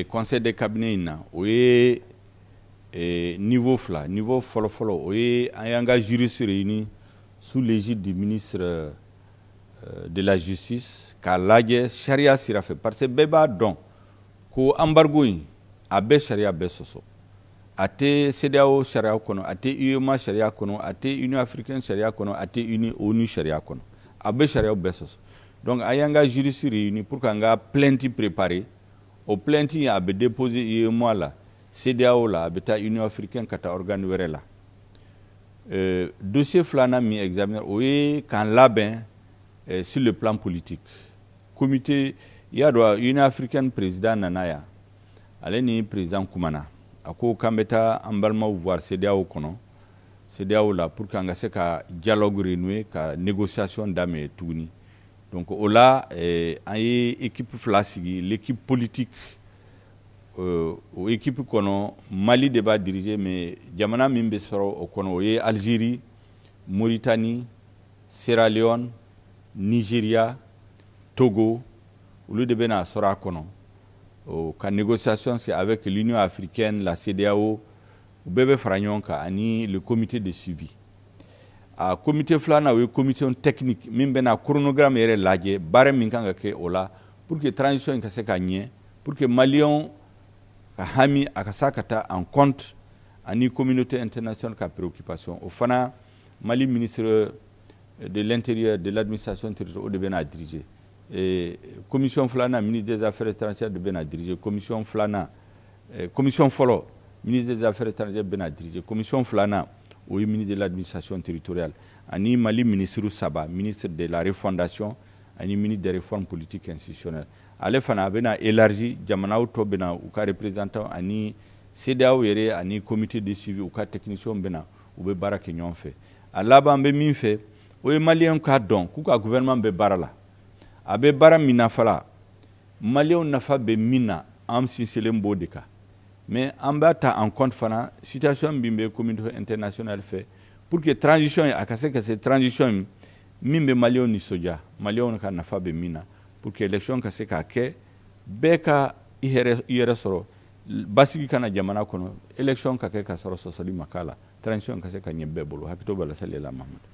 Conseil de cabinet in na, o ye niveau fila. Niveau fɔlɔ-fɔlɔ, o ye an y'an ka juriste réuni sous l'égide du ministre de la Justice k'a lajɛ sariya sira fɛ, parce que bɛɛ b'a dɔn ko embargo in, a bɛ sariya bɛɛ sɔsɔ. A tɛ CEDEAO sariya kɔnɔ, a tɛ UEMOA sariya kɔnɔ, a tɛ Union africaine sariya kɔnɔ, a tɛ ONU sariya kɔnɔ. A bɛ sariyaw bɛɛ sɔsɔ. Donc an y'an ka juriste réuni pour qu'an ka plainte préparer. O plainte a bɛ déposer UEMOA la, CEDEAO la, a bɛ taa Union africaine, ka taa organe wɛrɛ la. Dossier filanan min examiner, o ye k'an labɛn sur le plan politique. Comité, i y'a dɔn, Union africaine président nana yan, ale ni président kumana, a ko k'an bɛ taa an balimaw voir CEDEAO kɔnɔ, CEDEAO la, pour que an ka se ka dialogue renouer, ka négociation daminɛ tuguni. Donc o la, an ye équipe fila sigi. L'équipe politique, o équipe kɔnɔ, Mali de b'a diriger, mais jamana min bɛ sɔrɔ o kɔnɔ, o ye Algérie, Mauritanie, Sierra Leone, Nigeria, Togo, olu de bɛna sɔrɔ a kɔnɔ o ka négociation. C'est avec l'Union africaine, la CEDEAO, u bɛɛ bɛ fara ɲɔgɔn kan, ani le comité de suivi. A comité filanan, o ye commission technique min bɛna chronogramme yɛrɛ lajɛ, baara min kan ka kɛ o la pour que transition in ka se ka ɲɛ, pour que Maliyɛnw ka hami a ka se ka taa en compte, ani communauté internationale ka préoccupation. O fana, Mali ministre de l'Intérieur, de l'Administration territoriale, o de bɛna diriger. Et commission filanan, ministre des Affaires étrangères de bɛna diriger commission filanan. Commission fɔlɔ, ministre des Affaires étrangères bɛna diriger. Commission filanan, o ye ministre de l'Administration territoriale ani Mali ministre saba, ministre de la Refondation ani ministre des Réformes politiques institutionnelles. Ale fana, a bɛna élargi, jamanaw tɔ bɛna u ka représentant, ani CEDEAO yɛrɛ, ani comité de suivi, u ka technicien bɛna, u bɛ baara kɛ ɲɔgɔn fɛ. A laban bɛ min fɛ, o ye Maliyɛnw k'a dɔn k'u ka gouvernement bɛ baara la. A bɛ baara min na fana, Maliyɛnw nafa bɛ min na, an sinsinlen b'o de kan. Mais an b'a ta en compte fana situation min bɛ communauté internationale fɛ, pour que transition a ka se ka se transition min bɛ Maliyɛnw nisɔndiya, Maliyɛnw ka nafa bɛ min na, pour que élection ka se k'a kɛ, bɛɛ ka i yɛrɛ sɔrɔ, basigi ka na jamana kɔnɔ, élection ka kɛ ka sɔrɔ sɔsɔli ma k'a la, transition ka se ka ɲɛ bɛɛ bolo. Hakɛto b'a la. Salila Mahamadu.